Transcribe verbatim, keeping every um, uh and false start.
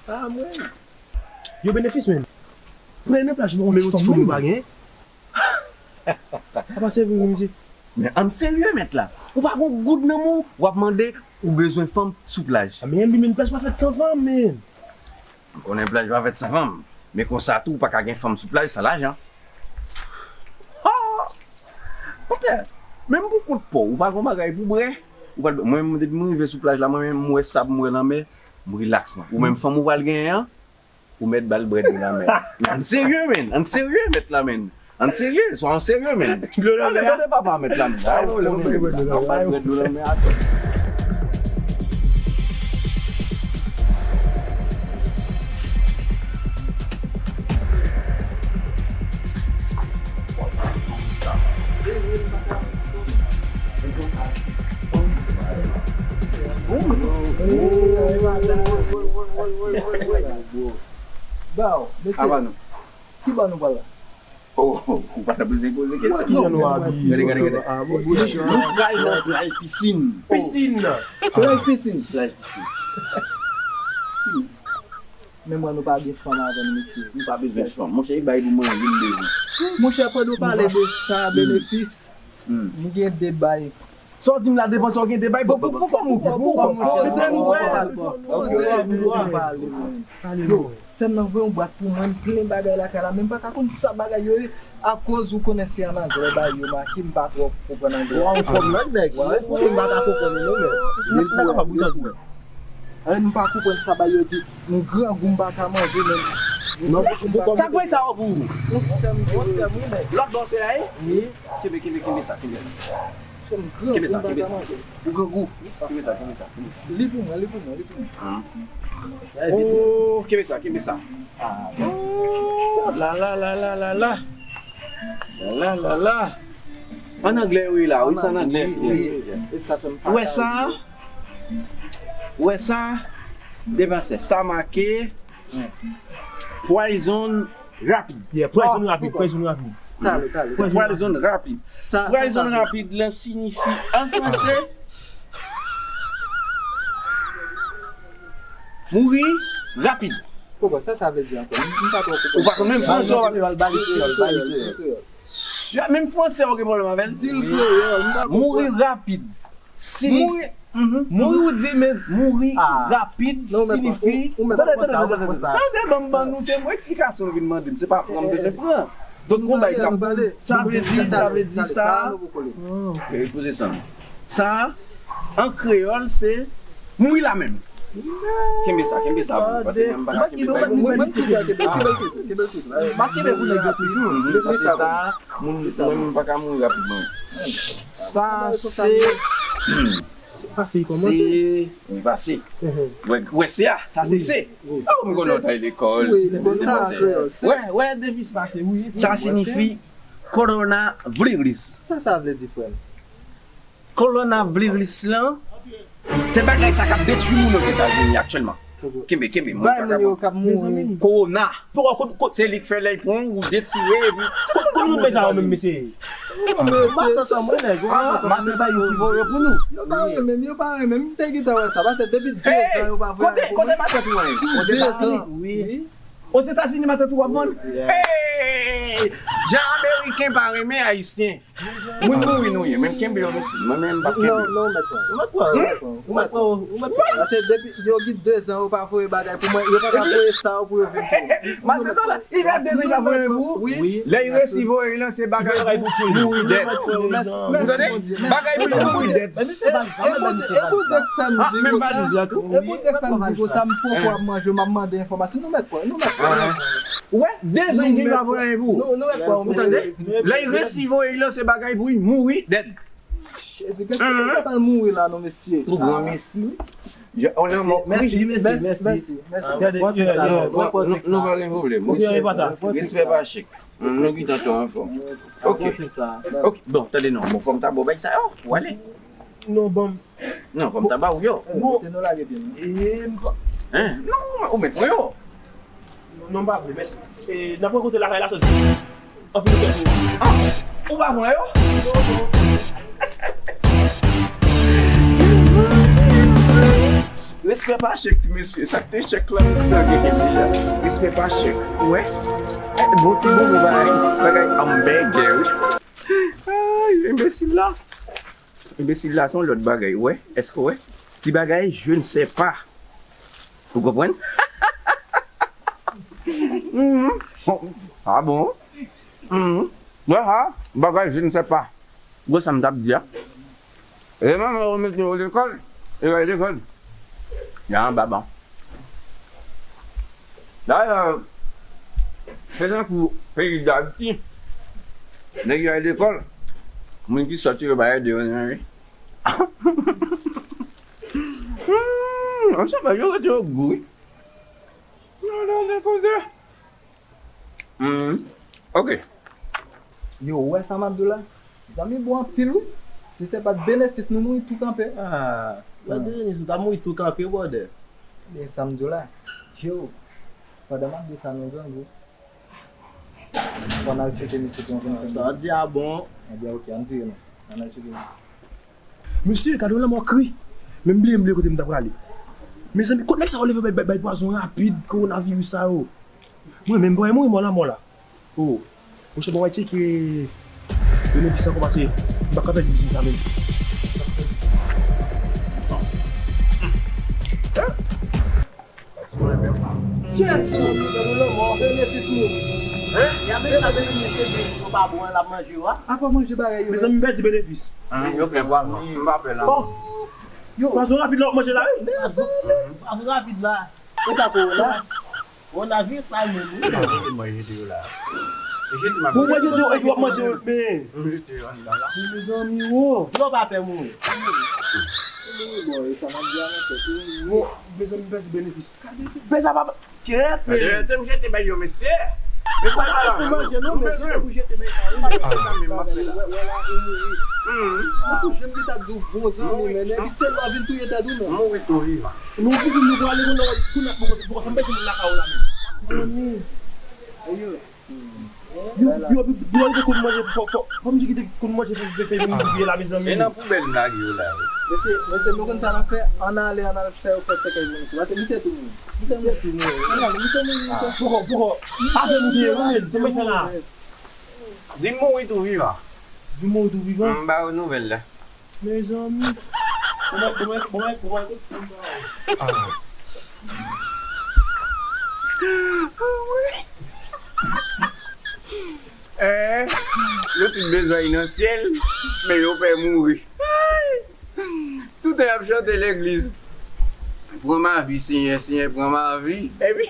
Ah, mwen. Yo, Benefis, men. Pran nan plaj, bon, ti fanm nou pa gen. Apa serye, wi, mesye. Men ann serye, mèt la. Ou pa gon goud nan men w, w ap mande ou bezwen fanm sou plaj. Ah, men li menm plaj pa fèt san fanm, men. M konnen plaj pa fèt san fanm, men konsa tou, ou pa ka gen fanm sou plaj san lajan. Ha! Monchè, menm pou kout pa w, ou pa gon bagay pou bwè. Ou pa, mwen menm, depi m rive sou plaj la, mwen menm, m wè sab, m wè lanmè, m rilaks, mwen. Ou menm, fanm ou pral genyen an, ou mèt ba l bwè dlo lanmè. Men ann serye, men. Ann serye, mèt la, men. Ann serye, swa ann serye, men. Dlo lanmè, tande papa, mèt la, men. Ay, ou konnen, men. Ann ba l bwè dlo lanmè, atò. Baw, mesye. Ki bò nou pral la? Oh, ou pa t ap bezwen poze kesyon. Kijan nou abiye? Gade, gade, gade. Nou pral nan plaj pisin. Pisin! Plaj pisin. Plaj pisin. Men mwen, nou pa gen fanm avè n, mesye. Nou pa bezwen fanm. Monchè, e bay pou manje m bezwen. Monchè, pandan w pale de sa, Benefis, m gen de bay. Sa w di m la depanse, w gen de bay. Pou, pou, pou kòman w fè? Pou kòman w fè? Poze m, poze m, poze m pale, man. Yo, sè m nan voye yon bwat pou mwen, m plen bagay lakay la, men m pa ka konn sa bagay yo ye. Akoz ou konnen se an anglè bagay yo make, m pa twò konprann anglè. Ou anfòm nan nèg, ou konprann, m pa ka konprann li non, men. Li pou wè, li pou wè. An, m pa konprann sa bagay yo di, m grangou, m pa ka manje, men. Non, sa k fè sa yo pou ou? Yon sè m, yon sè m, wi, men. Lòt bò se la ye? Wi. Kenbe, kenbe, kenbe sa, kenbe sa. Kenbe sa, kenbe sa. Ou grangou. Kenbe sa, kenbe sa, kenbe sa. Li pou mwen, li pou mwen, li pou mwen. Oh, kenbe sa, kenbe sa. Oh, la, la, la. La, la, la. An anglè, wi, la, wi, se an anglè. Ou wè sa? Ou wè sa? Depansè. Sa make poison rapid. Yeah, poison rapid, poison rapid. Talè, talè, talè. Poison rapid. Poison rapid la siyifi an franse mouri rapid. Kòman sa, sa vle di ankò? M, m pa twò konprann. Ou pa konn menm franse, w ap pale kreyòl, pale kreyòl. Menm franse, w gen pwoblèm avè l? Di l kreyòl, m pa konprann. Mouri rapid. Mouri. Mouri, ou di, men. Mouri rapid siyifi. Tande, tande, tande, tande. Tande, ban m ban nou, se yon eksplikasyon nou vin mande m, se pa pran m bezwen pran. Donk, gon bagay k ap, sa vle di, sa vle di sa. Poze sa. Sa, an kreyòl, se mouri la menm. Kenbe sa, kenbe sa, bro, paske mwen m pa ka kenbe bagay. Mwen, mwen, mwen, kenbe, kenbe, kenbe, kenbe, kenbe. M ap kenbe pou nèg yo toujou. Paske sa, moun, mwen, mwen pa ka mouri rapidman. Sa, se, se pase, wi, pase. Wè, wè, se a, sa, se, se. Ah, mwen konn lè w t al lekòl. Wè, wè, depi sa, sa siyifi coronavirus. Sa, sa vle di, frè m? Coronavirus lan, se bagay sa k ap detwi moun Ozetazini aktyèlman. Kenbe, kenbe, mwen pa ka pran. Corona. Se li k fè lè l pran w, ou detire, epi. Kot moun bay sa yo menm, mesye? Matant bay yo ki voye pou nou. Yo pa renmen, yo pa renmen. M te gentan wè sa, paske depi de zan yo pa voye pou mwen. Kote matant ou an ye? Ozetazini. Wi. Ozetazini matant ou ap vann? Hey! Jan Ameriken pa renmen Ayisyen. Moun mouri nou ye, men kenbe yo, mesye. Mwen menm, m p ap kenbe. Non, non, ou mèt pran. Ou mèt pran, ou mèt pran. Ou mèt pran, ou mèt pran. Paske depi yo gen de zan yo pa voye bagay pou mwen, yo pa ka voye sa yo pou yo vin pou mwen. Matant la, li fè de zan li pa voye pou ou. Wi. Lè li resi voye, li lanse bagay pou ou, mouri dèd. Ou tande? Bagay pou li mouri dèd. E Bondye, e Bondye k fè m di konsa. E Bondye k fè m di konsa, m poko ap manje, m ap mande enfòmasyon. Nou mèt pran, nou mèt pran. Ou wè, de zan li pa voye pou ou. Ou tande? Lè li resi voye, li lanse bagay pou li mouri dèd. Jezi, gen ki pral mouri la non, mesye. Ou gran mesi, wi. On est mort. Mèsi, mèsi, mèsi, mèsi. Nou pa gen pwoblèm. Respè pa chèk. Nou gentan twò anfòm. Ok. Ok, bon, tande non. Bon, fò m ta ba w bay sa yo pou ale. Non, ban m. Non, fò m ta ba w yo. Bon. Se nou lage pye nou. Hein? Non, ou mèt pran yo. Non, m pa vle, mèsi. E, n ap rankontre lakay la, sòti. Anpil respè pou ou. Ah, ou pa pran yo? Non, non. Respè pa chèk, ti mesye. Sa k te chèk la, m te genyen deja. Respè pa chèk. Ou wè? Eh, bon ti bonbon bagay. Bagay anbègè, wi. Ay, enbesil la. Enbesil la, se yon lòt bagay. Ou wè? Èske ou wè? Ti bagay, je ne sais pas. Ou konprann? Mhm. Ah bon? Mhm. Wè sa, bagay, je ne sais pas. Gwo sa m t ap di a. E manman yo mete yo lekòl, e bay lekòl. Ya anba ban. Dayè, se tankou peyi Dayiti, nèg yo al lekòl, moun ki sòti yo pa ede yo nan ri. Hmm, ansanm yo rete yo gou, wi. Non, non, non, koze. Hmm, ok. Yo, ou wè sa m ap di w la? Zanmi bon anpil wi. Si se pa t benefis nou mouri tou kanpe. Ah, Frè Denis, ou ta mouri tou kanpe, brother. Men sa m di w la. Yo, pandan m ap di w sa, nou grangou. Fò n al tcheke misye pou yon vennsenk dola. Sa w di a bon. Ebyen, ok, ann vire non. Ann al tcheke misye. Mesye, gade yon lanmò kri. Men m bliye, m bliye kote m ta prale. Mezanmi, kot nèg sa yo leve bay, bay, bay pwazon rapid, kowonaviris sa yo? Mwen menm, bò, mouri mò lanmò la. Oh, monchè, bon, w a tcheke benefis ankò pase m pa ka pèdi biznis la menm. Jezi, nou nan lanmò, benefis mouri. Hein? Y a menm sa benefis se di yo pa bon, l ap manje yo a. Apa manje bagay yo. Mezanmi, m pèdi benefis. Yo fè pwazon, m pa pè la. Bon. Yo. Pwazon rapid la w ap manje la, wi. Pwazon rapid la. E pa kowona. Kowona viris la menm, wi. Mwen jete yo la. Mwen jete yo epi w ap manje yo, men. Mwen jete yo anndan la. Men mezanmi, wo. Yo pa fè mouri. Bon, e sa m ap di a nan tèt ou. Bon, mezanmi, m pèdi benefis. Fè sa pa kèt, men. Te m jete bay yo, mesye. Men pa pou manje, non, men jete pou jete bay sa, wi. Mezanmi, m ap fè la. Wè, wè la, ou mouri. An tou, jan m te t ap di w, bon zanmi, men nèg se lwa vin touye tèt ou, non. Mouri tou vivan. Nou kouzin nou pral kounye a, kounye a, poko, poko, sa m pèdi moun lakay ou la menm. Zanmi. Yo, yo, yo, yo te konn manje, fò, fò, fò m di ki te konn manje, fè, fè, fè mizik yo la, mezanmi. E nan poubèl m lage yo la, wi. Mesye, mesye, nou konn sa n ap fè, ann ale, ann al fè yo fè sèkèy pou misye. Paske misye tou mouri. Misye tou mouri. Ann ale, misye mouri, misye. Poko, poko, avè m ou te ye, wi, men, se mwen fè la. Di m mouri tou vivan. Di m mouri tou vivan. M ba yo nouvèl la. Mezanmi. Kòman, kòman, kòman, kòman, kòman. Ah. Eh, nou tout bezwen al nan syèl, men yo pè mouri. Toutan y ap chante legliz. Pran ma vi, Senyè, Senyè, pran ma vi. Epi,